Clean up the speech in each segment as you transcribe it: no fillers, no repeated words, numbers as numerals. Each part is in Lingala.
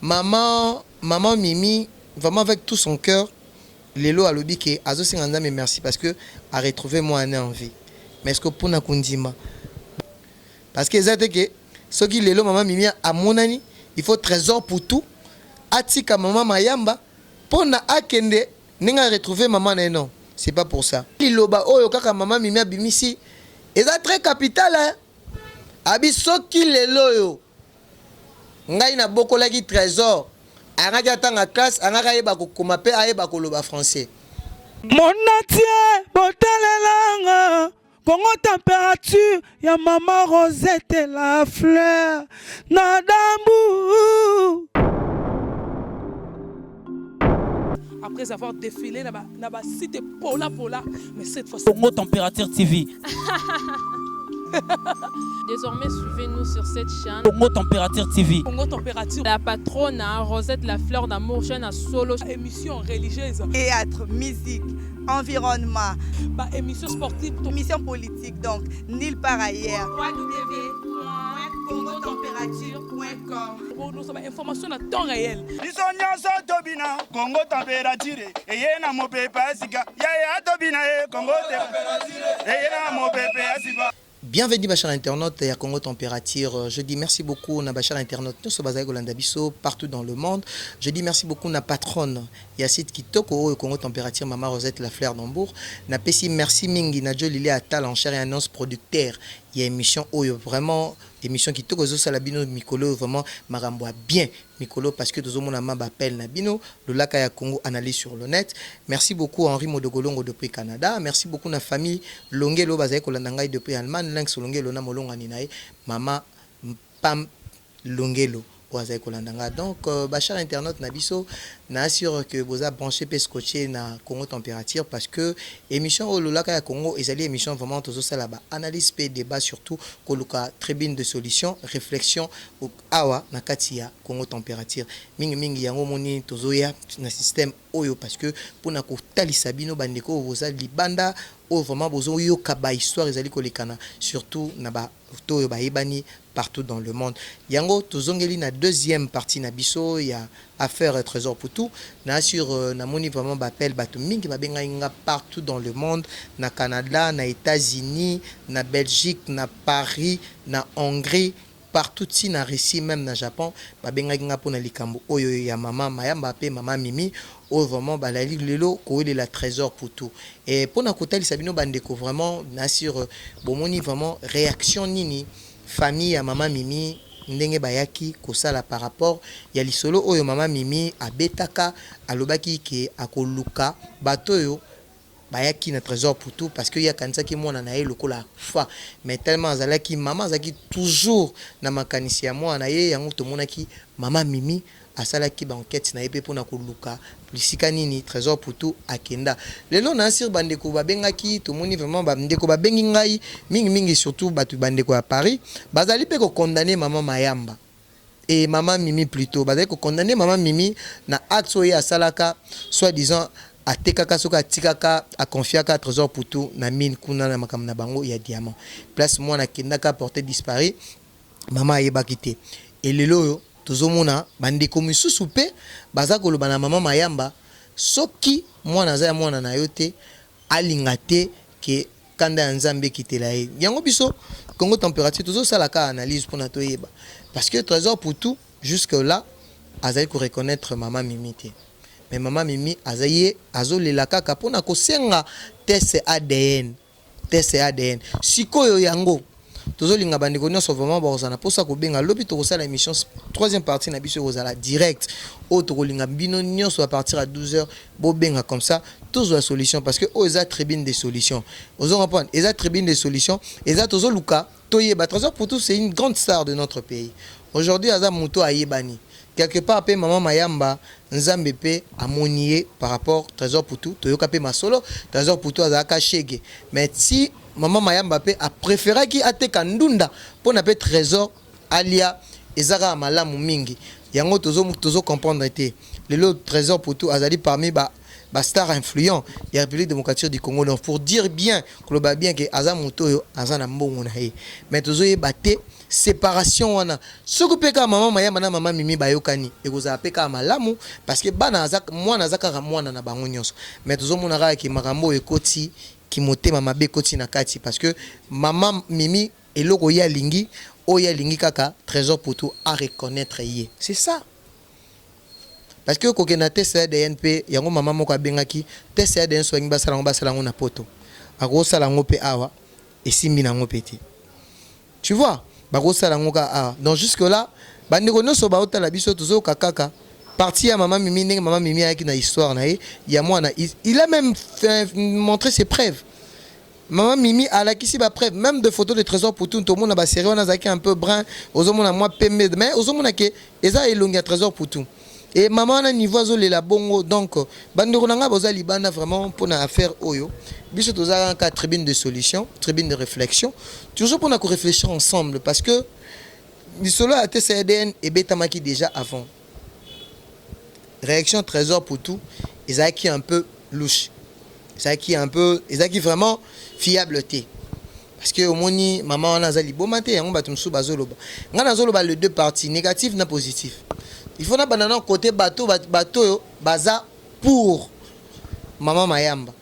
Maman, maman Mimi, vraiment avec tout son cœur, lelo alobi ke azosenga Nzambe merci parce que a retrouver mwana en vie. Mais est-ce que pona kondima? Parce que eza te ke soki lelo maman Mimi amonani, il faut Trésor Putu atika maman Mayamba pona akende ndenge a retrouver maman na ye, non, c'est pas pour ça. Liloba oyo kaka maman Mimi abimisi eza très capital hein. Abi soki lelo oyo ngai nabokolaki Trésor, angaki atanga classe, angaki ayeba kokoma mpe ayeba koloba français. Monatie botalelanga Congo température ya mama Rosette la fleur na dambu. Après avoir défilé na ba site pola pola, mais cette fois Congo Température TV. Désormais, suivez-nous sur cette chaîne. Congo Température TV. Congo Température. La patronne, hein, Rosette la fleur d'amour, chaîne à solo. Émission religieuse. Théâtre, musique, environnement. Ba émission sportive. Émission politique, donc nulle part ailleurs. www.congotemperature.com. Pour nous, information à temps réel. Biso nyonso tobina Congo Température eye na mopepe ya sika yaya tobina ye Congo eye na mopepe ya sika. Bienvenue ba chers internautes ya Congo Température. Je dis merci beaucoup na ba chers internautes nyonso bazali kolanda biso partout dans le monde. Je dis merci beaucoup na patronne ya site kitoko oyo Congo Température, Mama Rosette la Fleur d'Hambourg. Na pesi merci mingi na Joe Lili Atal en chair et annonce producteur ya émission oyo, vraiment émission kitoko ezosala bino mikolo, vraiment makambo ya bien mikolo, parce que tozomona ma baappel na bino lolaka ya Congo analyse sur le net. Merci beaucoup Henri Modogolongo depuis Canada. Merci beaucoup na famille Longelo bazali kolanda ngai depuis Allemagne, Lynx Longelo na molongani na ye mama Pam Longelo oyo azali kolanda ngai. Donc bachers internaute na biso, na assure que boza branché mpe scotché na Congo Température, parce que émission oyo lolaka ya Congo ezali émission vraiment tozosala baanalyse mpe débat, surtout koluka tribune de solution, réflexion awa na kati ya Congo Température mingimingi. Yango omoni tozoya na système oyo parce que mpona kotalisa bino bandeko oyo boza libanda, oyo vraiment bozoyoka bahistoire ezali kolekana, surtout na bato oyo bayebani partout dans le monde. Yango tozongeli na deuxième partie na biso ya affaire Trésor Putu. Na sur namoni vraiment baappel, bato mingi babengai nga partout dans le monde, na Canada, na États-Unis, na Belgique, na Paris, na Hongrie, partout, ti na Russie, même na Japon babengaki nga mpona likambo oyo ya mama Mayamba mpe mama Mimi, oyo vraiment balali lelo kowelela Trésor Putu. E mpona kotalisa bino bandeko, vraiment na sur bomoni vraiment réaction nini famille ya mama Mimi ndenge bayaki kosala par rapport ya lisolo oyo mama Mimi abetaka. Alobaki ke akoluka bato oyo bayaki na Trésor Putu, parce que ye akanisaki mwana na ye lokola akufa, mais tellement azalaki mama, azalaki toujours na makanisi ya mwana na ye. Yango tomonaki mama Mimi asalaki baenquête na ye mpe mpona koluka bisika nini Trésor Putu akenda. Lelo na sir bandeko babengaki, tomoni vraiment bandeko babengi ngai mingimingi, surtout bato bandeko ya Paris bazali mpe kocondamner mama Mayamba et mama Mimi, plutôt bazali kocondamner mama Mimi na acte oyo asalaka, soit disant atekaka, soki atikaka, aconfiaka Trésor Putu na mine kuna na makambo na bango ya diamant, place mwana akendaka porté disparu, mama ayebaki te. Elelo oyo tozomona bandeko misusu mpe baza koloba na mama Mayamba, soki mwana aza ya mwana na yo te, alinga te ke kanda ya Nzambe ekitela ye. Yango biso Congo Température tozosala kaka analyse mpona toyeba, parce que Trésor Putu jusque là azali koreconnaître mama Mimi te, mais mama Mimi aza ye azolela kaka mpona kosenga test ADN, test ADN. Sikoyo yango tozolinga bandeko nyonso vraiment bakozala na mposa kobenga. Lobi tokosala émission, troisième partie na biso ekozala direct, oyo tokolinga bino nyonso à partir ya 12 heures bobenga, comme ça tozwa solution, parce que oyo eza tribune de solution. Ozo comprendre, eza tribune de solution, eza tozoluka toyeba. Trésor Putu, c'est une grande star de notre pays aujourd'hui, aza moto ayebani quelque part. Mpe mama Mayamba, Nzambe mpe amoni ye par rapport Trésor Putu. Toyoka mpe masolo, Trésor Putu azalaka shege, mais ti mama Mayamba mpe apréféraki ateka ndunda mpona mpe Trésor alia, eza kaka malamu mingi. Yango tozo comprendre te. Lelo Trésor Putu azali parmi ba Ba star influent ya République démocratique du Congo. Donc pour dire bien, koloba bien que aza moto oyo aza na mbongo na ye. Mais tozoyeba te séparation wana. Soki mpe kaka mama Mayamba na mama Mimi bayokani, ekozala mpe kaka malamu, parce que bana aza mwana, aza kaka mwana na bango nyonso. Mais tozomona kaka ke makambo oyo ekoti kimotema mabe, ekoti na kati, parce que mama Mimi, eloko ye alingi, oyo alingi kaka Trésor Putu a reconnaître ye, c'est ça. Parce que kokenda test ya ADN mpe yango, mama moko abengaki test ya ADN, so balingi basala yango, basala yango na poto, bakosala yango mpe awa, esimbi nango mpe te, tu vois, bakosala yango kaka awa. Donc jusque là, bandeko nyonso baotala biso, tozoyoka kaka partie ya mama Mimi, ndenge mama Mimi ayaki na histoire na ye ya mwana. Il a même fait, montré ses preuves. Mama Mimi alakisi bapreuve, même de photos de Trésor Putu. Tomona basérie wana, azalaki un peu brun, ozomona mwa pembe, mais ozomona ke eza elongi ya Trésor Putu. E mama wana, niveau azolela bongo. Donc bandeko na ngai boza libanda, vraiment mpona affaire oyo, biso toza kaka tribune de solution, tribune de réflexion, toujours mpona koréfléchir ensemble, parce que lisolo ya test ADN ebetamaki déjà avant. Réaction Trésor Putu ezalaki un peu louche, ezalaki un peu, ezalaki vraiment fiable te, parce que omoni mama wana aza liboma te. Yango bato mosusu bazoloba, ngai nazoloba le deux parties, négatif na positif. Il faut nabanda na côté bato, bato oyo baza pour mama Mayamba.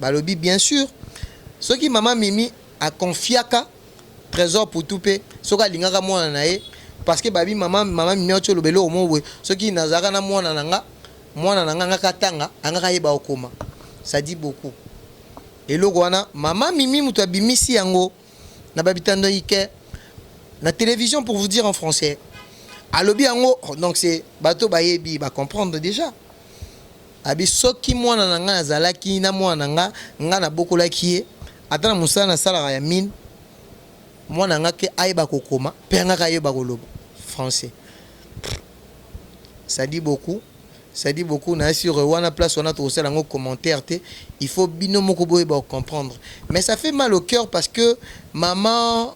Balobi bien sûr, soki mama Mimi aconfiaka Trésor Putu mpe, soki alingaka mwana na ye, parce que babi mama Mimi oti oloba eloko moko boye: soki nazalaka na mwana na nga, mwana na nga angaka tanga, angaka yeba okoma. Ça dit beaucoup, eloko wana. Mama Mimi moto abimisi yango na babitando ike na télévision, pour vous dire en français, alobi yango. Donc c'est bato bayebi, bacomprendre déjà. Abi soki mwana na ngai azalaki na mwana na nga, nga nabokolaki ye, ata na mosala nasalaka ya mine, mwana nga ke ayeba kokoma mpe angaka ayeba koloba français. Ça dit beaucoup, ça dit beaucoup. Na sur wana place wana, tokosala yango commentaire te, il faut bino moko boyeba comprendre. Mais ça fait mal au cœur, parce que maman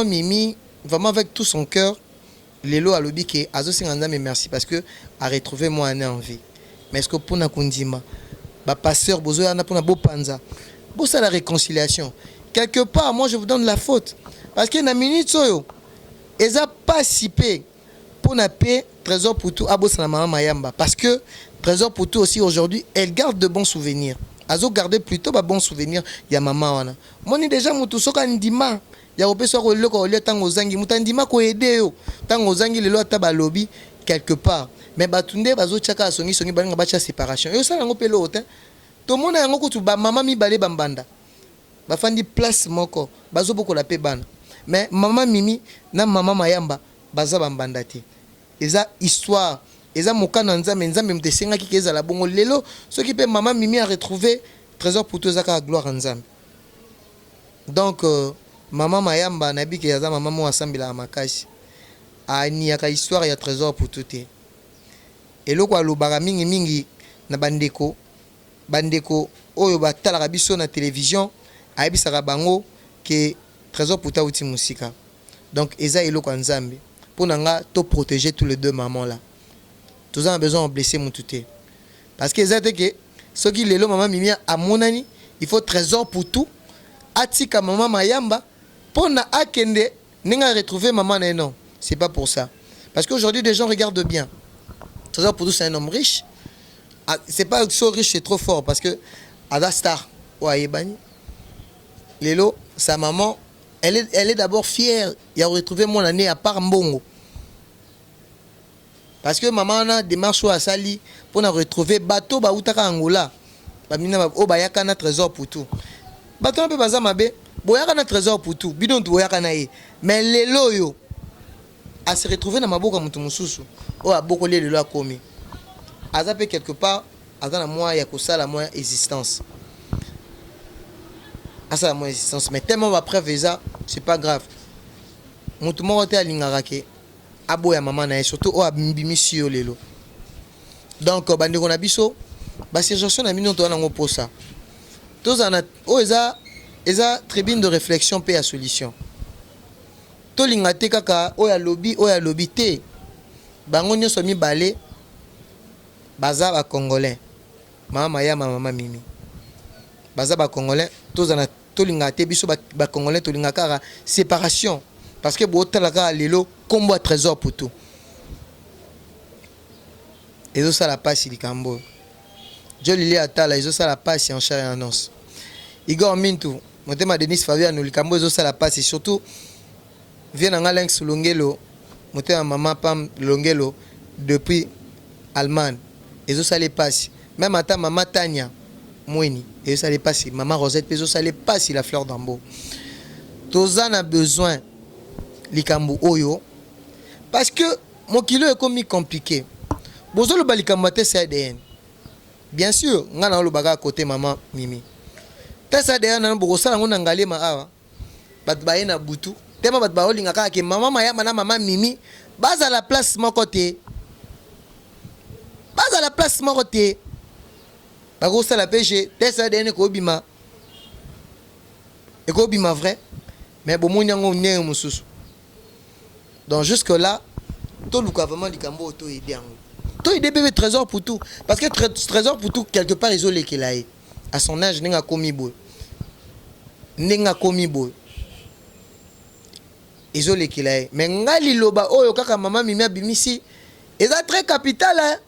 Mimi, vraiment avec tout son cœur, lelo alobi ke azosenga Nzambe merci parce que a retrouvé mwana en vie. Mais est ce que mpona kondima bapasteur bozoyana mpona bopanza, bosala réconciliation quelque part, moi je vous donne la faute, parce que na minute oyo eza pasi mpe mpona mpe Trésor Putu abosana mama Mayamba, parce que Trésor Putu aussi, aujourd'hui, elle garde de bons souvenirs, azogarde plutôt babons souvenirs ya mama wana. Moni déjà motu soki andima ya kopesa eloko kolia ntango ozangi, moto andima koaider yo ntango ozangi, lelo ata balobi quelque part, mais bato nde bazotiaka ya songisongi, balinga batya séparation, eyosala yango mpe eloko te. Tomona yango kutu, bamama mibale bambanda bafandi place moko, bazobokola mpe bana, mais mama Mimi na mama Mayamba baza bambanda te. Eza histoire, eza mokano ya Nzambe. Nzambe moto esengaki ke ezala bongo. Lelo soki mpe mama Mimi a retrouvé Trésor Putu, eza kaka gloire ya Nzambe. Donc mama Mayamba, nayebi ke aza mama moko asambelaka makasi, aniaka histoire ya Trésor Putu te. Eloko alobaka mingimingi na bandeko oyo batalaka biso na télévision, ayebisaka bango ke Trésor Putu auti mosika. Donc eza eloko ya Nzambe. Mpo na nga, toprotéger tous les deux mamans là. Toza na besoin blesser motu te, parce que eza te ke soki lelo mama Mimi amonani, il faut Trésor Putu atika mama Mayamba mpo na akende ndenge aretrouver mama na ye. Non, c'est pas pour ça, parce qu'aujourd'hui des gens regardent bien. Trésor Putu, c'est un homme riche. Ah, c'est pas so riche, c'est trop fort, parce que aza star oyo ayebani lelo. Sa maman, elle est d'abord fière ya retrouver mwana ne, à part mbongo, parce que mama wana, démarche oyo asali mpona retrouver bato bautaka Angola, bamina oyo bayaka na Trésor Putu, bato wana mpe baza mabe. Boyaka na Trésor Putu, bino ntu boyaka na ye, mais lelo oyo ase retrouve na maboko ya moto mosusu oyo abokoli ye. Lelo akomi, aza mpe quelque part, aza na mwa ya kosala mwa existence, asala mwa existence. Mais tellement bapreuve eza, c'est pas grave. Motu moko te alingaka ke aboya mama na ye, surtout oyo abimisi yo lelo. Donc bandeko na biso, basuggestion na bino toza nango mposa. Tozala na oyo eza tribune de réflexion mpe ya solution. Tolinga te kaka oyo alobi, oyo alobi te. Bango nyonso mibale baza bacongolais. Mama Mayama, mama Mimi baza ba congolais, tozala tolingaka te. Biso ba congolais tolingaka kaka séparation, parce que botala kaka lelo nkombo ya Trésor Putu ezosala mpasi. Likambo oyo Jolili atala ezosala mpasi en chair et en os. Igor Mintu, motema Denis Fabiano, likambo ezosala mpasi, surtout vie na nga Lynx Longelo, motema mama Pam Longelo depuis Allemagne, ezosala epasi. Même ata mama Tania Mweni ezosala epasi, mama Rosette mpe ezosala epasi. La Fleur d'Ambo, toza na besoin likambo oyo, parce que mokili oyo ekomi compliqué. Bozoloba likambo ya test ADN, bien sûr ngai naoloba kaka côté mama Mimi. Test ADN nano bokosala yango na Ngaliema awa, bato baye na butu tema, bato baolinga kaka ke mama Mayamba na mama Mimi bazala place moko te, bazala place moko te. Bakosala mpe je test ADN, ekobima, ekobima vrai, mais bomoni yango ndenge mosusu. Donc jusque là toluka vraiment likambo oyo, toyede yango, toyede bebe Trésor Putu, parce que Trésor Putu quelque part ezolekela ye à son âge, ndenge akomi boye, ndenge akomi boye ezolekela ye. Mais ngai liloba oyo kaka mama Mimi abimisi eza très capital, hein?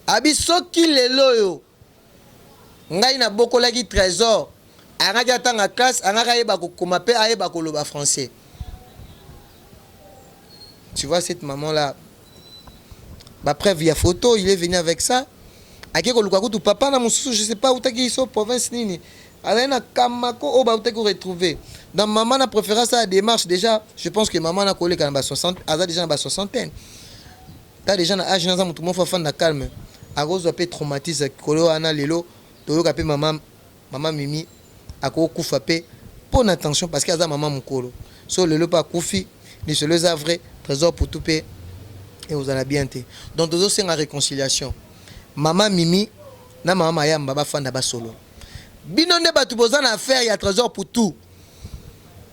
Abi soki lelo oyo ngai nabokolaki Trésor, angaki atanga classe, angaki ayeba kokoma mpe ayeba koloba français. Tu vois cette maman là, bapreuve ya photo, il est venu avec ça. Ake koluka kutu papa na mosusu, je sais pas autaki so province nini, azali na Kamako oyo bautaki koretrouver. Donc mama na préférence ya démarche déjà, je pense que mama na koleka na ba 60, aza déjà na ba soixantaine, ta déjà na âge, naza motu moko afanda calme, akozwa mpe traumatisme kolo wana. Lelo toyoka mpe mama Mimi akokufa mpe mpo na tension, parce que aza mama mokolo. So lelo mpe akufi, lisolo eza vrai, Trésor Putu mpe ekozala bien te. Donc tozosenga réconciliation, mama Mimi na mama Mayamba bafanda basolo. Bino nde bato boza na affaire ya Trésor Putu,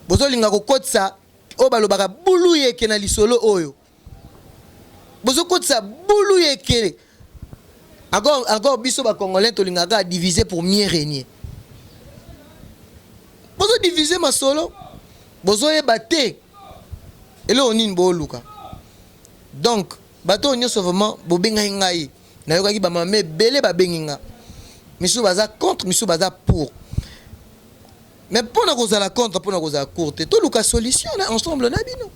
bozolinga kokotisa oyo balobaka bulu yeke na lisolo oyo, bozokotisa bulu yeke encore, encore. Biso bacongolais tolingaka diviser pour mieux régner. Bozodivise masolo, bozoyeba te eloko nini booluka. Donc bato oyo nyonso vraiment bobengaki ngai, nayokaki bamama ebele babengi nga, misusu baza contre, misusu baza pour. Mais mpo na kozala contre, mpo na kozala pour te, toluka solution na ensemble na bino.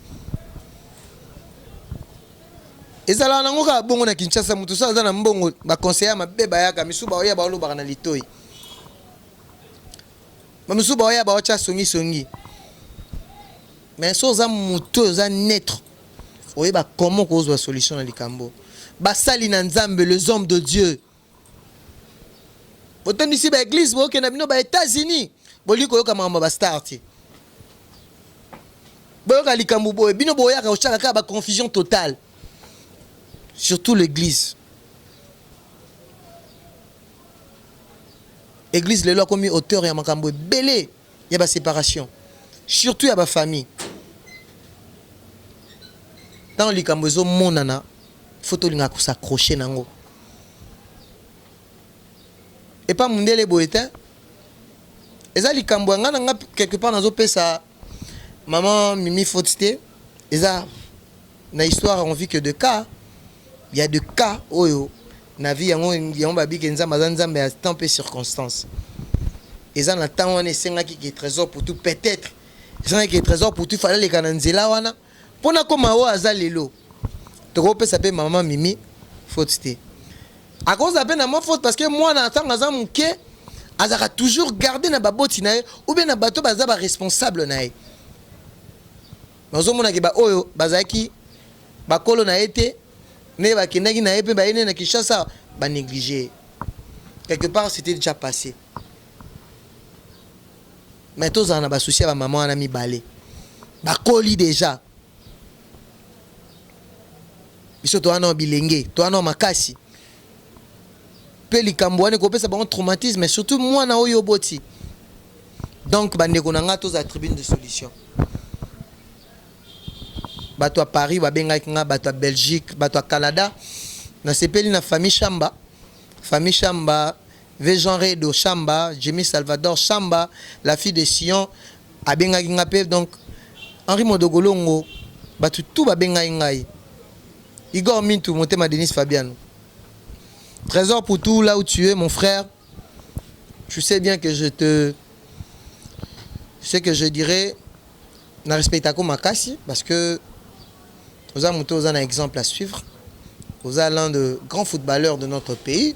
Ezalaka nango kaka bongo na Kinshasa. Moto so aza na mbongo, baconseiller mabe bayaka, misusu baoya baolobaka na litoi, bamisusu baoya baotya songisongi. Mais so oza motu oyo oza neutre, oyeba comment kozwa solution na likambo. Basali na Nzambe, les hommes de Dieu, botondisi baéglise, bokenda bino ba États-Unis, bolingi koyoka makambo ya bastar te. Boyoka likambo boye, bino boyaka kotyaka kaka baconfusion totale, surtout l'église. Église lelo akomi auteur ya makambo ebele ya baséparation, surtout ya bafamille. Ntango likambo ezomonana, fo tolingaka kos'accrocher nango. Epa mundele boye te, eza likambo ya ngai na nga. Quelque part nazopesa maman Mimi faute te. Eza na histoire, on vit que de cas, il y a de cas oyo na vie yango. Yango babiki Nzambe aza Nzambe ya temps mpe circonstance. Eza na ntango wana esengaki ke Trésor Putu, peut-être esengaki ke Trésor Putu fallait aleka na nzela wana mpona koma oyo aza lelo. Tokopesa mpe mama Mimi faute te, akozala mpe na mwa faute, parce que mwana ntango aza moke azalaka toujours garde na baboti na ye ou bien na bato baza baresponsable na ye. Nazomonaki baoyo bazalaki bakolo na ye te, nde bakendaki na ye mpe baye nde na Kinshasa, banéglige. Quelque part c'était déjà passé, mais tozala na basusi ya bamama wana mibale, bakoli déjà. Biso toza na bilenge, toza na makasi mpe likambo wana ekopesa bango traumatisme, surtout mwana oyo oboti. Donc bandeko na nga, tozala tribune de solution. Bato ya Paris babengaki nga, bato ya Belgique, bato ya Canada. Nasepeli na famille Shamba, famille Shamba. Ve Jean Redo Shamba, Jimmy Salvador Shamba, la fille de Sion abengaki nga pe donc Henri Modogolongo batu tout babengaki ngai. Igor Mintu motema Denis Fabiano. Trésor pour tout là où tu es mon frère. Tu sais bien que je te ce que je dirais na respectako makasi parce que oza moto oza na exemple à suivre. Oza l'un de grands footballeurs de notre pays.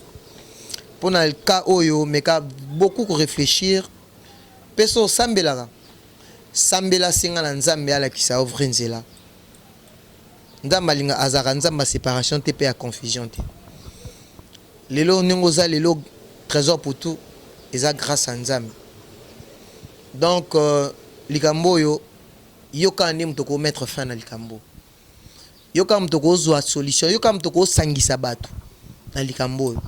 Pona cas oyo meka beaucoup ko réfléchir. Peso osambelaka sambela senga na Nzambe alakisa yo vrai nzela. Nzambe alinga azalaka Nzambe ya separation te pe ya confusion te. Lelo ndenge oza lelo Tresor Putu eza grace ya Nzambe. Donc likambo oyo yo kaka nde moto oko mettre fin na likambo. Yo kaka moto okozwa solution, yo kaka moto okosangisa bato na likambo oyo.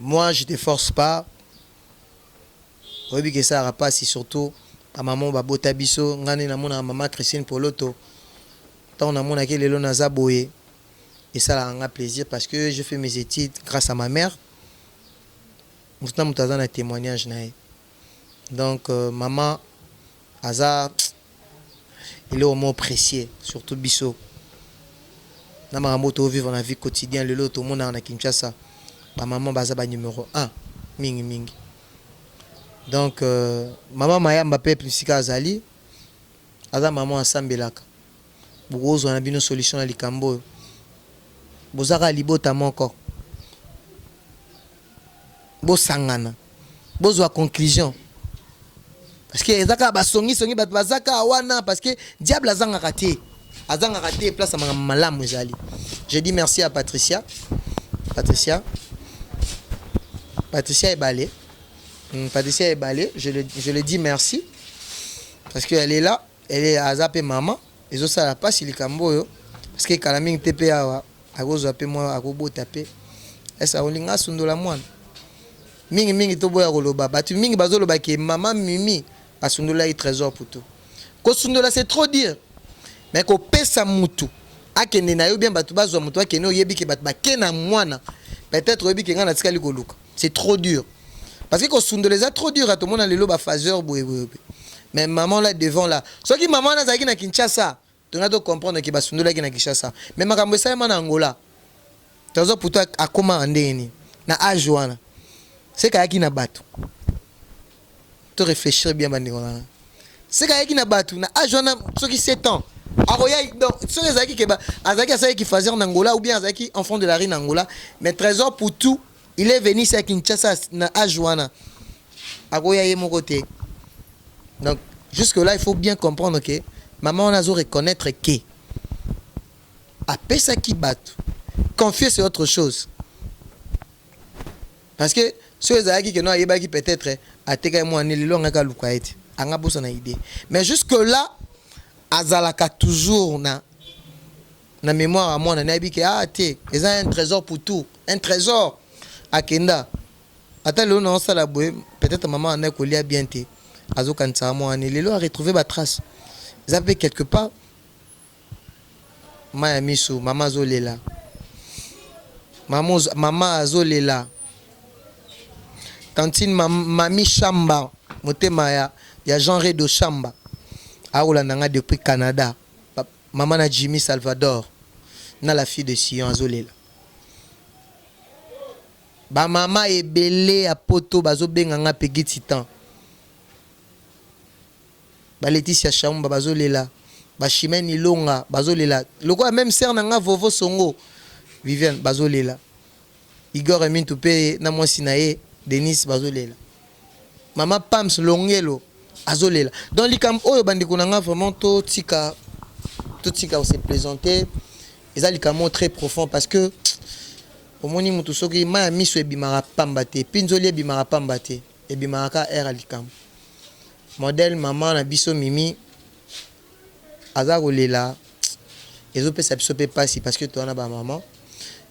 Moi je te force pas. Oyebi ke esalaka pasi surtout ba maman babota biso. Ngai nde namonaka mama Christine Poloto tango namonaki lelo naza boye esalaka nga plaisir parce que je fais mes études grâce à ma mère. Moto na moto aza na témoignage na ye. Donc maman aza eloko moko precieux surtout biso na makambo to vivre na vie quotidien lelo tomonaka na Kinshasa ba maman baza ba numero 1 mingi mingi. Donc maman Mayamba pe bisika azali aza maman asambelaka, bokozwa na bino solution na likambo oyo, boza kaka libota moko, bosangana bozwa conclusion parce que eza kaka basongisongi bato baza kaka wana parce que diable azangaka te, azangaka te place ya makambo malamu ezali. Je dis merci à Patricia, Patricia, Patricia Ebale, Patricia Ebale, je le dis merci parce que elle est là, elle est aza pe maman, ezosala pasi likambo oyo parce que kala mingi te pe awa akozwa pe mwa akobota pe ese akolinga asundola mwana mingi mingi toboya koloba bato mingi bazoloba ke mama Mimi asundolaki Trésor Putu. Kosundola c'est trop dire, mais kopesa mutu akende na yo bien bato bazwa mutu akende, oyebi ke bato bake na mwana peut-être oyebi ke ngai natikali koluka, c'est trop dur parce que kosundola eza trop dur. Atomona lelo ba phaseur boye boye boye, mais maman là devant là, soki maman wana azalaki na Kinshasa tonga to comprendre ke basundolaki na Kinshasa, mais makambo esalema na Angola. Trésor Putu akoma ndenge nini na age wana? Seka ayaki na bato to réfléchir bien bandeko na seka ayaki na bato na age wana soki 7 ans akoya. Donc soki ezalaki ke azalaki asalaki phaseur na Angola ou bien azalaki enfant de la rue na Angola, mais Trésor Putu il est venu ici à Kinshasa na age wana, akoya ye moko te. Donc jusque là il faut bien comprendre que maman wana azo reconnaître ke apesaki bato. Confier, c'est autre chose, parce que soki ezalaki ke no ayebaki peut-être atekaki mwana lelo angaki aluka ye te, anga bosana idée. Mais jusque là azalaka toujours na mémoire ya mwana, nayebi ke ah te, eza un trésor pour tout, un trésor akenda. Ata lelo naosala boye, peut-être mama wana kolia bien te, azokanisaka mwana lelo aretrouve batrace eza mpe quelque part mai ya miso. Mama azolela, mama azolela. Tantine Mami Shamba, motema ya Jean Redo Shamba, akolanda nga depuis Canada. Mama na Jimmy Salvador na la fille de Sion azolela. Bamama ebele ya poto bazobenga nga Pegi Titan, Baleticia Shaumba bazolela, Bachimene Ilonga bazolela, lokola même sœur na nga Vovo Songo Viviane bazolela, Igor Emintu mpe na mwasi na ye Denis bazolela, mama Pams Longelo azolela. Donc likambo oyo bandeko na nga, vraiment totika, totika se plaisanter. Eza likambo très profond parce que omoni mutu soki mai ya miso ebimaka pamba te, mpinzoli ebimaka pamba te, ebimaka ka aire ya likambo. Modèle mama na biso Mimi aza kolela, ezopesa biso mpe mpasi parce que toza na bamama.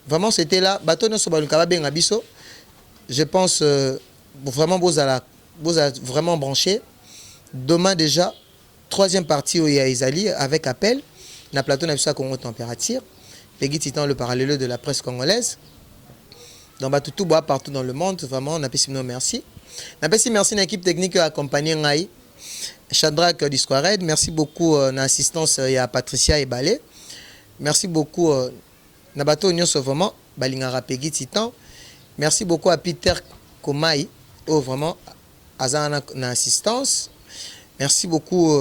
Vraiment c'était là bato nyonso baluka babenga biso. Je pense vraiment bozala, bozala vraiment branché. Demain déjà troisième partie oyo ya ezali avec appel na plateau na biso ya Congo Température. Peggy Titan, le parallèle de la presse congolaise. Donc bato tout boa partout dans le monde, vraiment napesi bino merci. Napesi merci na équipe technique oyo accompagne ngai, Shadrach du Squared. Merci beaucoup na assistance ya Patricia Ebale. Merci beaucoup na bato oyo nyonso vraiment balingaka Peggy Titan. Merci beaucoup à Peter Komai oyo vraiment aza na assistance. Merci beaucoup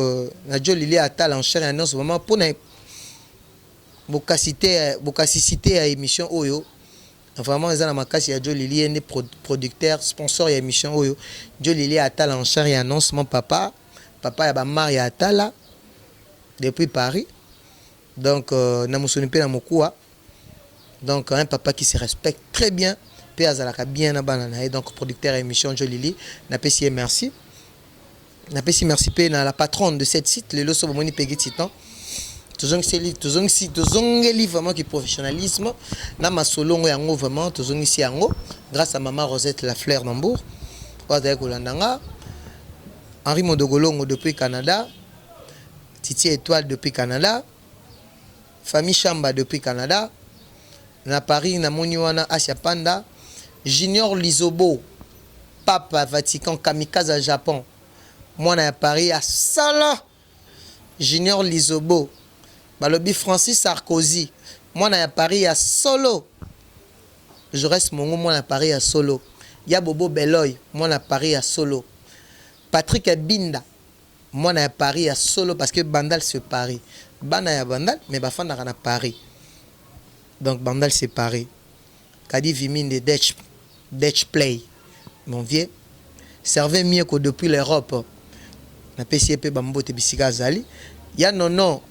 na Jo Lili Atala en chair et en os, vraiment mpona bokasisité ya émission oyo. Vraiment eza na makasi ya Jo Lili, ye nde producteur, sponsor ya émission oyo. Jo Lili Atala en chair et en os, mon papa, papa ya bamar ya Atala depuis Paris. Donc na mosoni mpe na mokuwa. Donc un papa qui se respecte très bien mpe azalaka bien na bana na ye. Donc producteur ya émission, Jo Lili, napesi ye merci. Napesi merci mpe na la patronne de cette site. Lelo so bomoni Pegi Titan, tozongiseli, tozongisi, tozongeli vraiment ki professionnalisme na masolongo yango. Vraiment tozongisi yango grâce à Mama Rosette La Fleur d'Hambourg oyo azali kolanda nga, Henri Modogolongo depuis Canada, Titi Étoile depuis Canada, famille Chamba depuis Canada. Na Paris namoni wana Asia Panda, Junior Lizobo, Papa Vatican, kamikaze ya Japon, mwana ya Paris asala. Junior Lizobo, balobi Francis Sarkozy, mwana ya Paris ya solo. Jores Mongo, mwana ya Paris ya solo. Ya Bobo Beloy, mwana ya Paris ya solo. Patrick Binda, mwana ya Paris ya solo, parce que Bandal c'est Paris. Bana ya Bandal mais bafandaka na Paris, donc Bandal c'est Paris. Kadi Viminde Dutch, Dutch Play, mon vieux servait mieux que depuis l'Europe. Napesi ye mpe bambote bisika azali. Ya Nono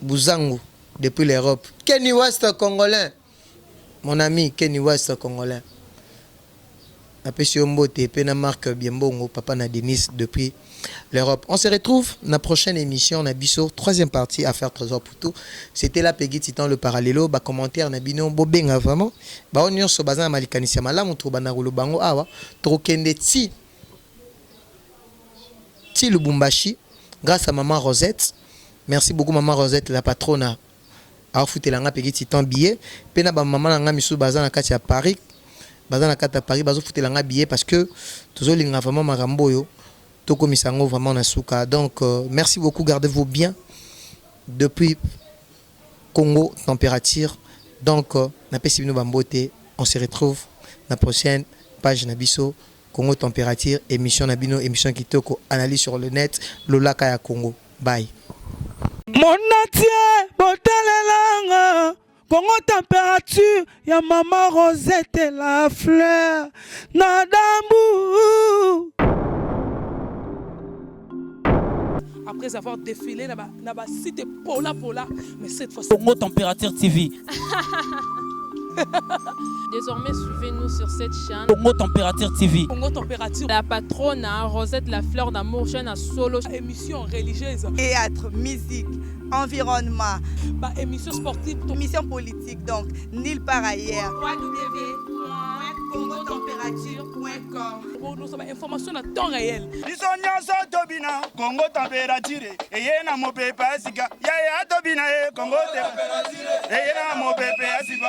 Buzangu depuis l'Europe, Kenny West congolais, mon ami Kenny West congolais, napesi yo mbote mpe na Marc Biembongo, papa na Denis depuis l'Europe. On se retrouve na prochaine émission na biso, troisième partie, affaire Trésor Poutou. C'était la Peggy Titan, le parallélo. Ba commentaire na bino, bobenga vraiment bao nyonso baza na malikanisi ya malamu. Tobanda koloba yango awa, tokokende ti ti Lubumbashi grâce à Maman Rosette. Merci beaucoup, Maman Rosette la patronne, afutela nga Peggy Titan billet mpe na bamama na nga misusu baza na kati ya Paris, baza na kati ya Paris, bazofutela nga billet parce que tozolinga vraiment makambo oyo tokomisa yango vraiment na suka. Donc merci beaucoup, gardez-vous bien depuis Congo Température. Donc napesi bino bambote. On se retrouve na prochaine page na biso, Congo Température, émission na bino, émission kitoko, analyse sur le net, lolaka ya Congo. Bye. Monatie botalelanga Kongo Température ya Mama Rosette La Fleur na dambu. Après avoir défilé na ba site pola pola, mais cette fois Congo Température TV. Désormais, suivez-nous sur cette chaîne. Congo Température TV. Congo Température. La patronne, hein, Rosette La Fleur d'Amour, chaîne à solo. Émission religieuse. Théâtre, musique, environnement, ba émission sportive, émission politique, donc nulle part ailleurs. www.congotempérature.com. Nous sommes information à temps réel. Biso nyonso tobina Kongo Température eye na mopepe ya sika. Yaya tobina ye, Kongo eye na mopepe ya sika.